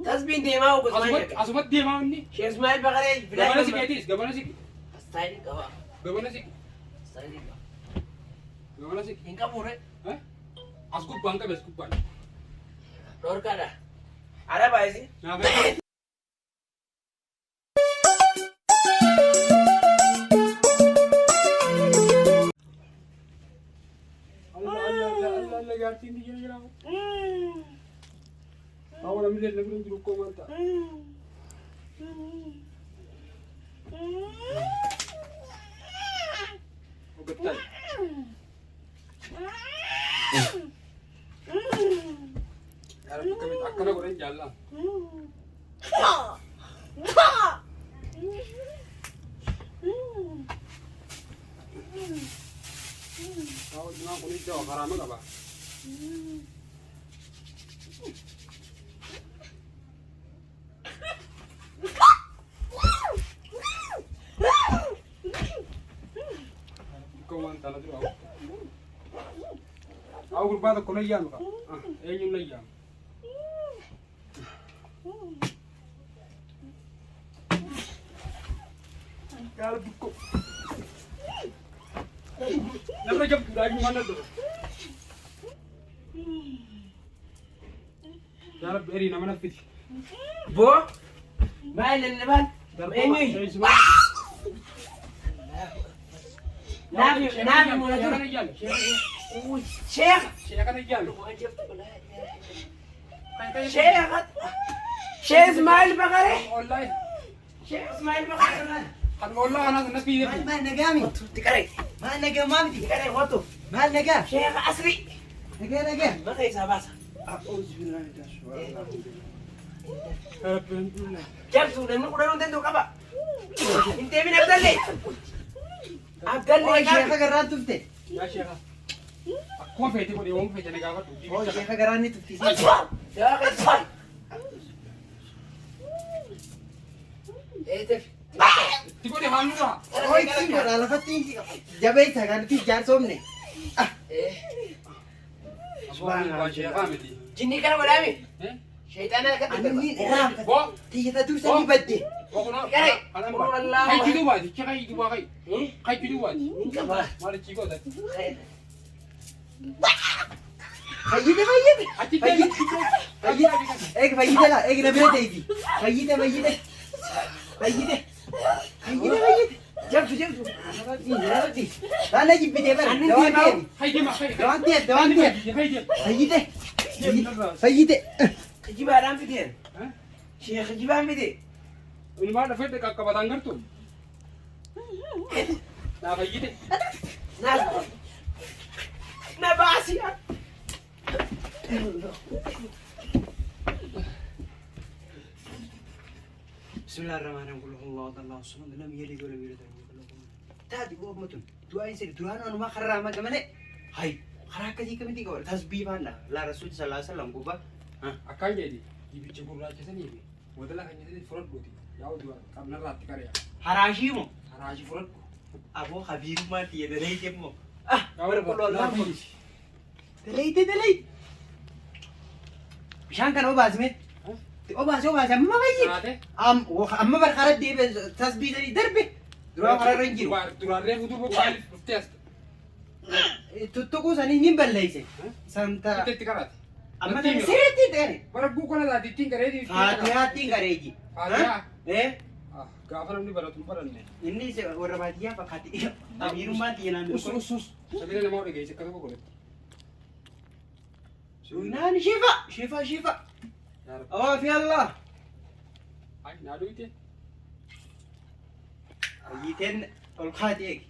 Tasbiin deemaa ogu Ismaa'il. Asumatti asumatti deemaa inni. Sheekh Ismaa'il Baqaree Gabana siqeetiis gabana siqi. Astaayilii qaba. Gabana siqi. Astaayilii qaba. Gabana siqi. Hin qabu re. Eh? As gubbaan qabe as gubbaan. Dhorkaadha. Arabaa isi. Naaf eegaa. Allah Allah Allah Allah Allah jaartiin biyya jira. Awwa namni illee namni jiru koo maal ta'a? Ogattaa. Akkana godhan jaallaan. Jimaan kun ijaa karaama qaba. Xiqqoo waan taana dura. Haa gurbaa tokko na yaanu qaba. Eenyuun na yaanu? Yaa Rabbi ko. Namni jabduudha iyyuu maal dhufa. Yaa Rabbi erii nama naffiti. Boo. Maal lallabaan? Eenyu? Naafi naafi mul'atu. Sheekh. Sheekana ijaalu. Sheekh. Sheekh Ismaa'il Baqaree. Wallahi. Sheekh Ismaa'il Baqaree. Kan wallahi anas nas biyya. Maal maal nagaa mi? Tiqaree. Maal nagaa maa miti? Tiqaree hotu. Maal nagaa? Sheekh Asri. Nagaa nagaa. Maka isaa baasa. Jabsuu namni kudhanuu danda'u qaba. Hin deemin Abdallee. Abdallee Oi qaba. sheeka garraan tufte. Yaa sheeka. Akkuma feete godhe waan feete na gaafadhu. Oi sheeka garraan ni tufti. Dawaa keessa. Eetef. Itti godhe haanurraa. Oi ittiin godha lafatti jabeessa kan nuti jaarsoomne. Subhanallah sheekaa miti. Jinnii kana godhaami. Eh? Sheexaana harkatti Ani ni darba. irraanfate. Boo. Tiyyata dursa ni badde. Tiqaree. Kai jiru baati. Kai jiru baati. Kai jiru baati. Hin qaba. Maal ichi godha? Fayyite fayyite. Achi Fayyite. Fayyite. Eeg fayyite laa eeg na bira ta'iti. Fayyite fayyite. Fayyite. Fayyite fayyite. Jabsu jabsu. Laala jibbitee bara. Annin Dawaan deemaa. ta'eef. Kai jima kai. Dawaan ta'eef dawaan ta'eef. Kai jima. Fayyite. Fayyite. Kijibaadhaan fideen. Sheekh kijibaan fide. Ilmaan dhufee qaqqabataan gartu. Naa fayyite. Na na baasi. بسم الله الرحمن الرحيم قل هو الله احد الله الصمد لم يلد ولم يولد ولم يكن له كفوا taati boobmatun du'aan sirri duraan anumaa karaa maka malee hay karaa akkasii kamitti qaba tasbii faana laa rasuuli sallallahu alaihi wasallam gubbaa Akkaan jedhi dibicha gurraacha sanii fi wadala kan jedhanii fudhadhuuti. Yaa oduu qabnarraatti qaree. haraashii moo Haraashii fudhadhu. aboo habiirummaa tiyya daleeyte immoo ah Yaa warra qulqulluu daleeyte daleeyte bishaan kana obaasime obaase obaase amma fayyite Naate. amma bar karaa deebi'e tasbii sanii darbe duraan karaa hin jiru Duraan reefu duuba maaliif dhuftee as tuttuquu sanii ni balleeyse santa itti qaraate. amma tani sirriitti ta'e Bara guu kana taate ittiin qaree. Faatihaatti gareeji. Faatihaa. Eh? Gaafa namni baratu hin baranne. Inni isa warra baadiyyaa fakkaatti. Amiirummaan xiyya naannoo. Us us us. Sagalee namaa dhageesse akka tokko godhatti. Suunaan shifa shifa shifa. Yaa Rabbi. Awaa fi Allah. Ay naa dhuyte. Hayyiteen ol kaati eegi.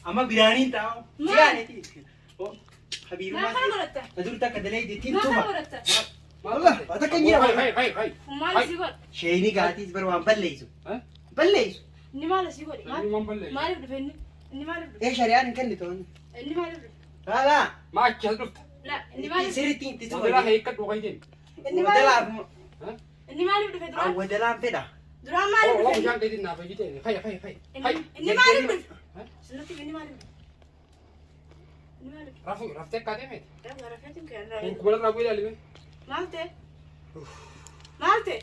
Amma biraaniin taa'u. Biraaniiti. Habiirummaa. Maal kana godhatta? Dur takka dalee ittiin Maal tufa. kana godhatta? Wallah, takka hin jira. Kai kai kai. Maal asii godha? Sheeyni gaatiis bar waan balleessu. Eh? Balleessu. Inni maal asii godhe? Inni waan balleessu. Maaliif dhufe inni? Inni maaliif dhufe? Ee shari'aan hin kennitu. Inni maaliif dhufe? Laalaa. Maa achi as dhufta. La, inni maaliif dhufe? Sirriitti itti tufa. Wadala hiikkadhu kai deemi. Inni maaliif Wadalaaf. Eh? Inni maaliif dhufe duraan? Wadalaan fedha. Duraan maaliif Oo dhufe? bishaan keetiin naaf fayyite. Hayya hayya hayya. Hayya. Inni maaliif dhufe? Sinutti inni maaliif dhufe? Inni maaliif dhufe? Rafu raftee akkaatee meeti. Egaa rafeetiin kee Kun kuma irraa bu'ee ilaalime. Maal ta'e? Maal ta'e?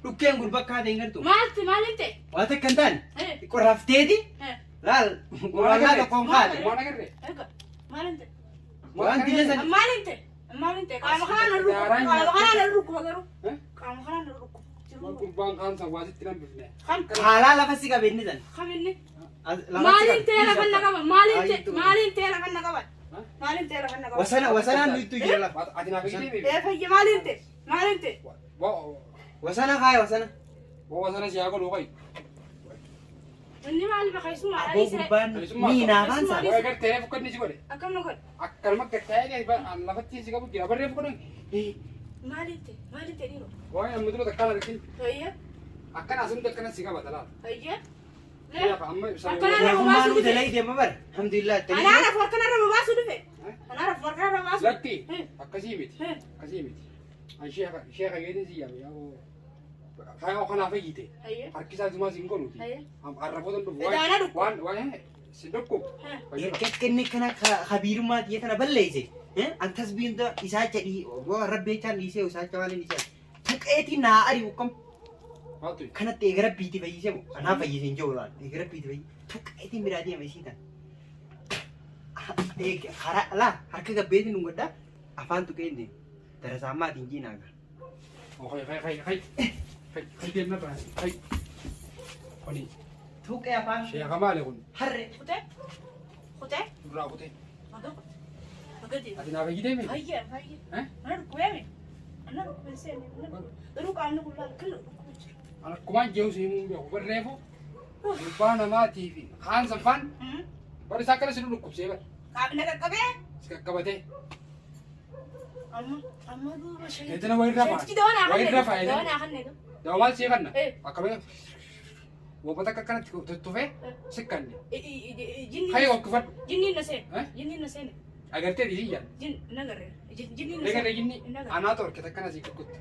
Dhukkeen gurbaa kaatee hin gartu. Maal ta'e? Maaliif ta'e? Waan takka hin taane. Eh, Qorrafteeti. eh, Laal qorrannaa tokkoon kaate. Waan agarree. egaa maaliif ta'e? Waan dila san. Maaliif ta'e? Maaliif ta'e? Qaama kanaan na rukkuba. Qaama kanaan na rukkuba garuu. Qaama kanaan na rukkuba. Waan gurbaan kaan san waasitti nan bifne. Kam? Haalaa lafa si qabe inni san. Kam inni? Lafa si Maaliin qabe. ta'e lafa na qaba? Maaliin ta'e? Maaliin ta'e lafa na qaba? Maaliin ta'e lafa na qaba? Wasana wasanaan nuyitu jira lafa. Ati naaf fayyite meeti. Ee fayya maaliin ta'e? Maaliin ta'e? Wasana kaaya wasana. Waa sana si haa godhu qoyi. Inni maal bakka Aboo gurbaan ni naafaan isaa. Waa gartee reefu kan inni si godhe. Akkam na godhe? Akkanuma gartee lafatti si qabu jira. Barreefu godhan. Maaliin ta'e? Maaliin ta'e dhiiroo? Waa namni dura takkaan argin. Fayya? Akkana asumti akkana si qabata laata. Fayya? Amma ibsaa. Akkana na Rafummaan baasuu nu dhufe. dalai deema bara. Alhamdulillah. Anaa rafu harkanarra baasuu dhufe. Anaa rafu harkanarra baasuu. Lakki akkasii miti. Akkasii miti. An sheeka sheeka geetin si yaame yaa haa kanaa fayyite. Fayya? Harki isaa zumaa siin godhuuti. Fayya? Arrafoota hin dhufu. Edaana dhukku. Waan waan si dhukku. Erga akka inni kana kabiirummaa xiyya tana balleesse. An tasbiin isaacha dhii rabbi jechaan dhiisee isaacha maaliin dhiisee. Tuqeetii naa ari'u kam Maaltu kanatti eega rabbiitti fayyise moo anaa fayyise hin jiru laal eega rabbiitti fayyise tuqeetiin biraa deema isii tan. Karaa laa harka gabbeetiin nu godhaa afaan tuqee hin deemu. Darasaa maatiin jiinaa gaa. Hay hay hay hay. Hay hay deemna irraa. Hay. Kuni Tuqee afaan sheeka maali kun? harree. Kutee? Kutee? Durraa kutee. Maga kute. Maga deema. Ati naa fayyitee miti? Fayya fayya. Eh? Ana dhukkubeemi. Ana dhukkubee seeni. Garuu qaamni kun laal kan dhukkubee jira. An akkumaan jehu si himuu hin beeku. Barreefu gurbaa namaatii fi kaan sanfaan bar isaa akkana si dhukkubsee bar. Qaamni qaqqabee? Si qaqqabatee. Amma amma duuba shayii. Eedana wayirraa fa'a. Shayitichi dawaa naa Wayirraa kannee. fa'a. Dawaa naa kannee. Dawaa maal sii kanna? Eh. Akkamii wobbata akka akkanatti tuttufee sikkanne. Jinni. Hayya hokkifadhu. Jinni na seene. Eh? Jinni na seene. Agartee dhiisii yaadde. Jin nagarre. Jinni na Egaa seene. jinni Nagarre. anaa torke takkana sii kukkutte.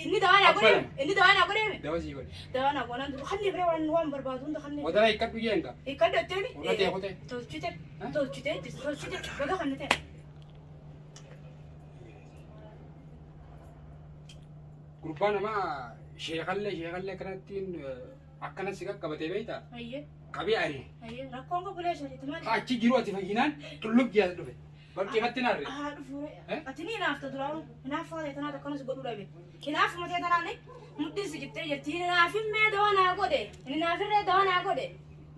Inni dawaa naa godheemi. Abbalan. Inni dawaa naa godheemi. Dawa sii godhe. Dawaa naa godhan duru kanneen biree waan waan barbaadu hunda kanneen. Wadala hiikkadhu jeenga. Hiikkadhu jetteeni. Warra ta'e kutee. Tolchite. Eh? Tolchite. Tolchite. Baga kan ta'e. Gurbaa namaa sheekallee sheekallee akkanattiin akkana si qaqqabatee beektaa? Ayyee. Qabee ari. Ayyee. Rakkoon qabulee shariiti maali? Achi jiru ati fayyinaan tullub ji'a dhufe. Barqii ifatti naarre. Haa dhufuure. Eh? Ati ni hinaafta duraanu. Hinaaffaa ta'e tanaatu akkanas godhuu dhabe. Hinaafuma ta'e tanaan mudhiin si jettee jirti. Hinaafimmee dawaa naa godhe. Hinaafirree dawaa naa godhe.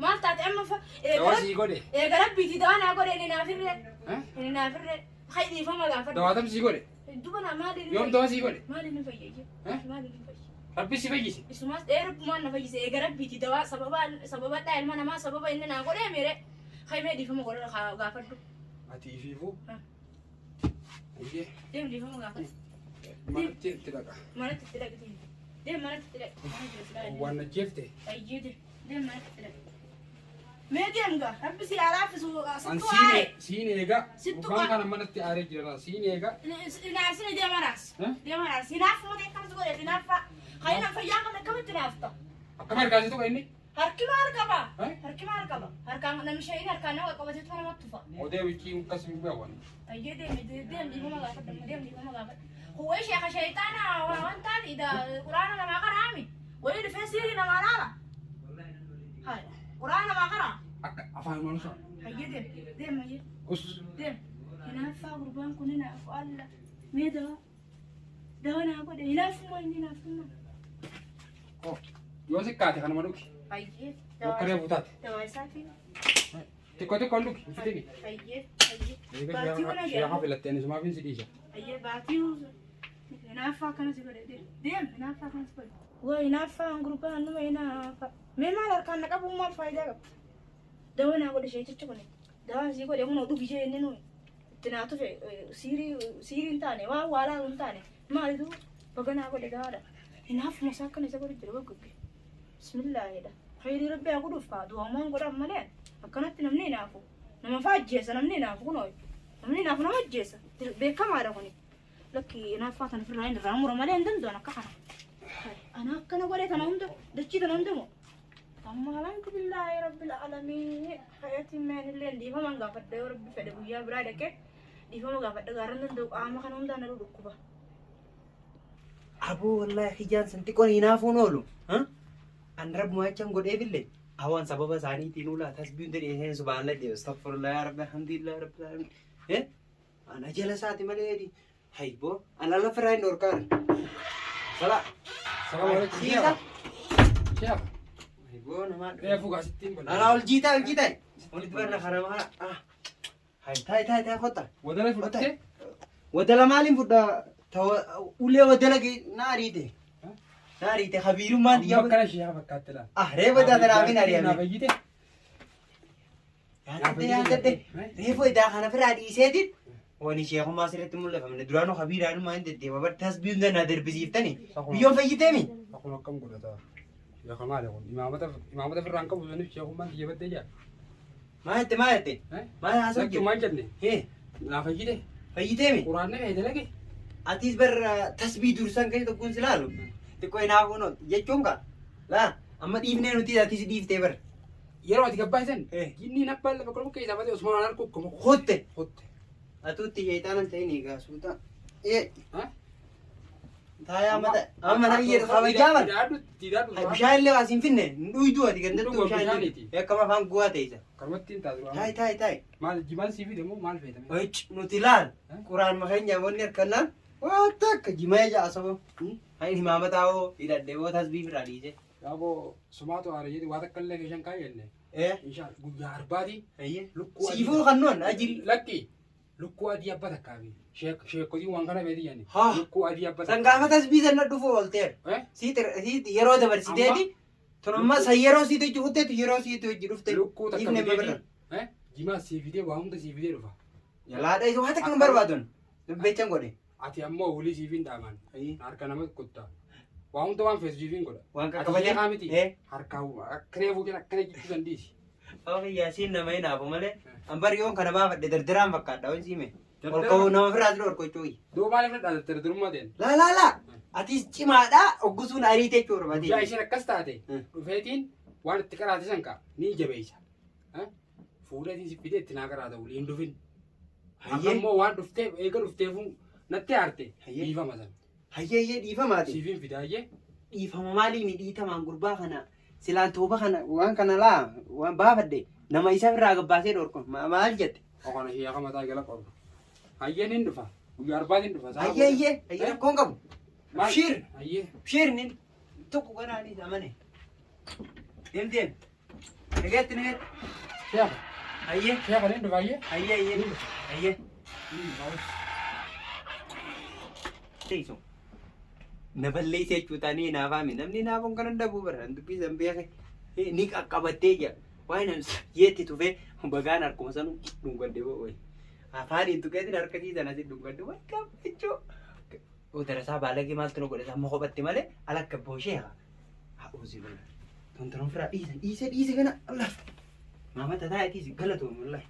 Maal taate amma fa. Dawaa sii godhe. Eega rabbiitii dawaa naa godhe hinaafirree. Eh? Hinaafirree. Hay dhiifama gaafadhu. Dawaa tam sii godhe. Duba naa maaliin Yoom dawaa sii godhe? Maaliin hin fayyee? Eh? Maaliin hin fayyee? Rabbi si fayyise. Isumas rabbumaan na fayyise eega rabbiiti dawaa sababa sababadhaa ilma namaa sababa inni naa godhee miire haymee dhiifama godha gaafadhu. Ati ifiifuu. Ah. Ayyee. Deem dhiifama gaafadhu. Manatti itti dhaqa. Manatti itti dhaqi deem. Deem manatti itti dhaqi. Mana jiru silaa Waan na jeefte. Ayyee deem. Deem manatti itti dhaqi. Mee deem gaa rabbi si haa laaffisu An sittu aare. siin eega. Sittu Gurbaan kana manatti aaree jira. Siin eega. Naafsini deema naas. Eh? Deema naas. Hinaafuma ta'e akkamas godhe hinaaffaa. Hayina fayyaa qabne akkamitti hinaafta? Akkam harkaa si tuqa inni? Harki maal qaba? Eh? Harki maal qaba? Harkaan namni shayin harkaan nama qabateetu namatti tufa. Odee wiccii akkas hin beekan. Ayyee deemi deemi dhiifama gaafadhu deemi dhiifama gaafadhu. Huwwa sheeka shayitaana waan taate ida quraana namaa qaraami. Wayii dhufee siirii namaa laala. Hai quraana namaa qaraa. Akka afaan malusa. Ayyee deemi deemi ayyee Us. deemi. Hinaaffaa gurbaan kun hinaafu alla. Mee dawaa dawaa naa godhe hinaafummaa inni hinaafummaa. Oh. Yoo sikkaate kanuma dhugi. Ayyee Bokkaree butaate. dawaa isaatiin. Xiqqoo xiqqoon dhugi. Hin fitini. Ayyee ayyee. Baatii wana Sheeka filattee ani sumaaf hin si dhiisa. Ayyee baatii hinaaffaa akkana si godhe deem deem hinaaffaa akkana si godhe. Waa hinaaffaa gurbaan numa hinaaffaa. Mee maal harkaan na qabuun maal faayidaa qaba? Dawaa naa godhe sheetichi kun dawaa sii godhe kun dhugi jee inni nuyi itti naa tufe siirii siirii hin taane waan waalaa hin taane maalitu baga naa godhe dawaadha. Hinaaffuma isaa akkana isa godhe jira goggoge. Bismillaahidha. Khayrii rabbi haa godhuuf kaa du'aamaan godhan malee akkanatti namni hinaafu. Nama faa ajjeesa namni hinaafu kunoo. Namni hinaafu nama ajjeesa. Beekamaadha kuni. Lakki hinaaffaa kana ofirraa hin irraa mura malee hin danda'an akka kana. Ana akkana godhe tana hunda dachii tana hunda moo? Amma alhamdulillahi rabbil aalamiin. Hayatiin meen illee dhiifama gaafadha yoo rabbi fedhe guyyaa biraa dhaqee dhiifama gaafadha gaarran danda'u qaama kana hundaan na dhukkuba. Aboo wallaahi hijaan san xiqqoon hinaafuun oolu. An rabbumaa jechaan godheefillee hawaan sababa isaaniitiin ulaa tasbii hunda dhiyeessanii subhaanallah jedhe astaghfirullah yaa rabbi alhamdulillah rabbil alamin. An ajala isaati malee hayboo an ala firaa hin dhorkaan. Sala. Salaam alaikum. Siisa. Sheekh. Hayboo namaa. Reefu gaasittiin bal'aa. Alaa ol jiitaa ol jiitaa. Walitti barna karama. Hay taa'e taa'e taa'e kottaa. Wadala fudhattee? Wadala maaliin fudha? Ulee wadala na ariite. Na ariite habiirummaan Amma xiyyaa. akkana sheekha fakkaatte laal. Ah reefa idaa tanaaf hin Naa ari'ame. fayyite. Yaadadde yaadadde. Reefu idaa kana firaa dhiiseetiin wani sheekummaa asirratti mul'ifamne duraanuu habiiraanumaa hin deddeema bar tasbii hunda na darbisiiftani. Biyyoon fayyiteemi. Akkuma akkam godhata. Sheekha maali kun? Imaamata imaamata firraan qabu saniif sheekummaan xiyya baddee jaa. Maal jette maal jette? Maal haasa'u Lakkii maal jenne? Hee Naa fayyite. fayyiteemi. Quraanni kee dalage. Atis bar tasbii dursan kan tokkoon si laalu xiqqoo hinaafuun ooltu jechuun kaa laa amma dhiifnee nuti atis dhiiftee bar. Yeroo ati gabbaasan Eh. jinniin abbaan lafa kolfu keessaa batee Usmaan harka ukkuma. Kotte. Kotte. Atuutti sheexaanan ta'in egaa suuta. Ee Ha? taayaa mata amma nama jedhu kabajaa bar. Hidhaadhu hidhaadhu. Bishaan illee waa siin finne hin dhuydu ati gandattu Dhuguma bishaan illee. bishaaniiti. Akkama afaan guwaa ta'e isa. Karumatti hin taatu. Taayi taayi taayi. Maal jimaan sii fide moo maal feetame? Oich nuti laal Eh? quraan makeenya wanni harkannaan waa takka jimaa ija asaba. Hayin himaamataa hoo hidhadhee hoo tasbii biraa dhiise. Yaaboo sumaatu aara jedhi waa takka illee meeshaan kaayee jenne. Eh Inshaan guyyaa arbaati hayyee. lukkuu adii. Siifuu kan nuun ajiri. Lakki lukkuu adii abba takkaa fi sheekotiin waan kana beeti jenne. Haa. Lukkuu adii abba San gaafa tasbii san dhufu oolteera. Eh? Siit yeroo dabarsiteeti. Tun amma san yeroo siit hojii kutteetu yeroo siit hojii dhufte. Lukkuu takka Dhiifne fidee bira. eh jimaa sii fidee waa hunda sii fidee dhufa. Yalaadha isa waa takka hin barbaadun. Dubbechan godhe. Ati ammoo wulii siif hin dhaaman. Harka nama kuttaa. Waa hunda waan feesu siif hin godha. Waan Ati qaqqabatee. sheekaa miti. Eh. Harkaa akka reefuu jala akkana jechuu dandeessi. Sababa yaasiin nama hin haafu malee. An bari yoon kana baafadhe dardaraan fakkaadha waan siime. Ol Dardaraan- ka'uu nama firraa dura ol kochooyi. Duuba maaliif na dhaalte dardarummaa ta'een? Laa laa laa. Atis cimaadha oggusuun ariite jechuudha Guyyaa barbaadee. isheen akkas taate dhufeetiin waan itti qaraate san ka'a ni jabeessa. Fuudheetiin si fidee itti naa qaraata waliin hin dhufin. Amma Hayyee. immoo waan dhufteef eega dhufteefuu natti aarte Hayyee. dhiifama sana. Hayyee hayyee dhiifamaati. Siif hin fida hayyee. Dhiifama maaliin dhiitamaan gurbaa kana silaan tooba kana waan kana laa waan baafadhe nama isa irraa gabbaasee dhorku maal jette. Okoon ishee akka mataa jala qorru. Hayyeen hin dhufa. Guyyaa arbaatiin dhufa. Sa'a Hayyee hayyee hayyee rakkoon qabu. Maal? Shiir Hayyee. shiir ni tokko ganaanis amane. Deem deem. Nageetti nageetti. Sheekha. Hayyee Sheekha ni dhufa hayyee. hayyee hayyee hayyee. Teessoo. Na balleessa jechuu taanii naafaami. Namni naafuun kan hunda bu'u dubbii san beeke ni qaqqabattee jira. Waan nan yeetti tufee bagaan harkuma sanu dhungadde bo'oy. Afaaniin tuqeetiin harka kiisan asii dhungadde way gammachuu. Oo darasaa baalagee maaltu nu godhe amma kophatti malee ala akka booshee haa. Haa uuzii bala. Tontonon firaa dhiisan dhiise dhiise kana Allah. Maamata taa'eetiis galatoom wallahi.